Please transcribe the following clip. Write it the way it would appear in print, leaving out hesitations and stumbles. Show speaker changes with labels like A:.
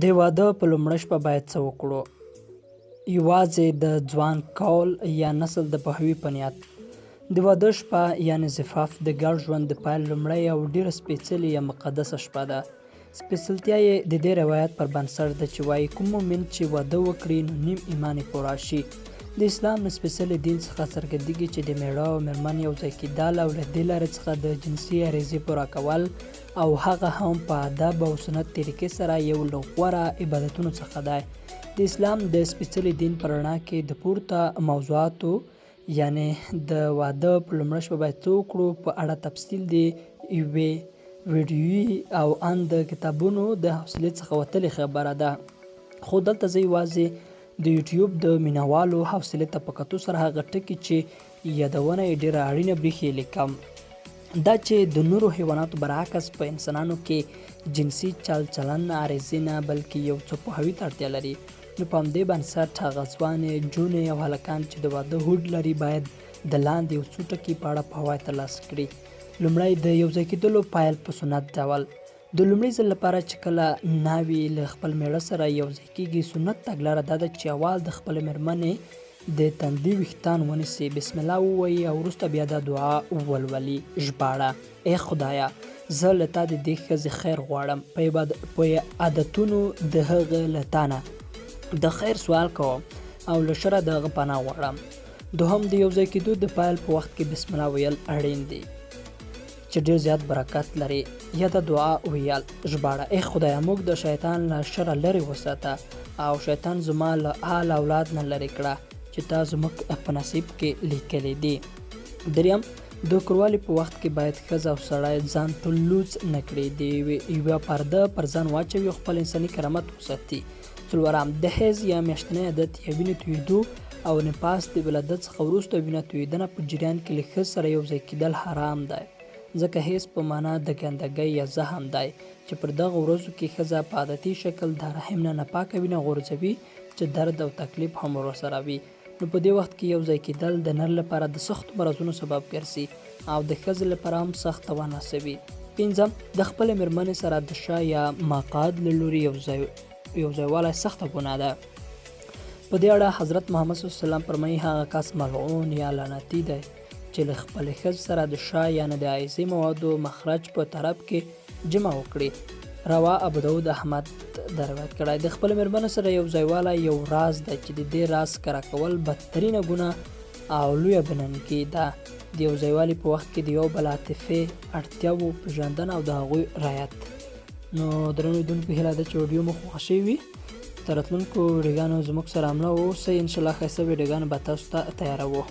A: د واده په لومړۍ شپه باید څه وکړو؟ یوازې د ځوان کول یا نسل د پوهاوي په نیت. د واده شپه یعنې زفاف د ګډ ژوند د پیل لومړۍ او ډېره سپېڅلې یا مقدسه شپه ده. سپېڅلتیا یې د دې روایت پر بنسټ ده چې وایي کوم مؤمن چې واده وکړي نو نیم ایمان یې پوره شي. د اسلام له سپېڅلي دین څخه څرګندېږي چې د مېړه او مېرمن یو ځای کېدل او له دې لارې څخه د جنسي عریضې پوره کول او هغه هم په ادب او سنت طریقې سره یو له غوره عبادتونو څخه دی. د اسلام د سپېڅلي دین په رڼا کې د پورته موضوعاتو یعنې د واده په لومړۍ شپه باید څه وکړو په اړه تفصیل د یوې ویډیويي او ان د کتابونو د حوصلې څخه وتلې خبره ده، خو دلته زه یوازې د یوټیوب د مینوالو حوصلې ته په کتو سره هغه ټکي چې یادونه یې ډېره اړینه برېښي لیکم. دا چې د نورو حیواناتو برعکس په انسانانو کې جنسي چال چلند عریضې نه بلکې یو څه پوهاوي ته اړتیا لري، نو په همدې بنسټ هغه ځوانې جونې او هلکان چې د واده هوډ لري باید د لاندې یو څو ټکي په اړه پوهاوی ترلاسه کړي. لومړی، د یوځای کېدلو پیل په سنت ډول. د لومړي ځل لپاره چې کله ناوې له خپل مېړه سره یو ځای کېږي، سنت تګلاره دا ده چې اول د خپلې مېرمنې د تندي ویښتان ونیسي، بسم الله ووایي او وروسته بیا دا دعا ولولي. ژباړه، ای خدایه! زه له تا د دې ښځې خیر غواړم، په عادتونو د هغه له تا نه د خیر سوال کوم او له شره د هغه پناه غواړم. دوهم، د یو ځای کېدو د پیل په وخت کې بسم الله ویل اړین دي. چې ډېر زیات برکت لري. یاده دعا ویل. ژباړه، ای خدایه موږ د شیطان له شره لرې وساته او شیطان زما له آل اولاد نه لرې کړه چې تا زموږ په نصیب کې لیکلي دي. دریم، د کوروالي په وخت کې باید ښځه او سړی ځان ټول لوڅ نه کړي، د یوه پرده پر ځان واچوي او خپل انساني کرامت وساتي. څلورم، د حیض یا میاشتنۍ عادت یا وینې تویدو او نفاس د ولادت څخه وروسته وینه تویدنه په جریان کې له ښځې سره یو ځای کیدل حرام دی، ځکه حیض په مانا د ګندګۍ یا زخم دی چې پر دغو ورځو کې ښځه په عادتي شکل د رحم نه ناپاکه وینه غورځوي چې درد او تکلیف هم ورسره وي، نو په دې وخت کې یو ځای کیدل د نر لپاره د سختو مرضونو سبب ګرځي او د ښځې لپاره هم سخت تاوان رسوي. پنځم، د خپلې مېرمنې سره د شا یا مقعد له لوري یو ځایوالی سخته ګناه ده. په دې اړه حضرت محمد صلی الله علیه وسلم فرمایي، هغه کس ملعون یا لعنتي دی چې له خپلې ښځې سره د شا یعنې د عایزې موادو مخرج په طرف کې جمع وکړي. روا ابو داود احمد دا روایت کړی. د خپل مېرمنو سره یو ځایوالی یو راز دی چې د دې راز ښکاره کول بدترینه ګناه او لویه بننګي ده. د یو ځایوالي په وخت کې د یو بل عاطفې، اړتیاوو پېژندنه او د هغوی رعایت. نو درنو لیدونکو هیله ده چې ویډیو مو خوښه شوې وي. تر راتلونکو ویډیوګانو زموږ سره امله واوسئ. انشاءالله ښایسته ویډیوګانو به تاسو ته تیاروو.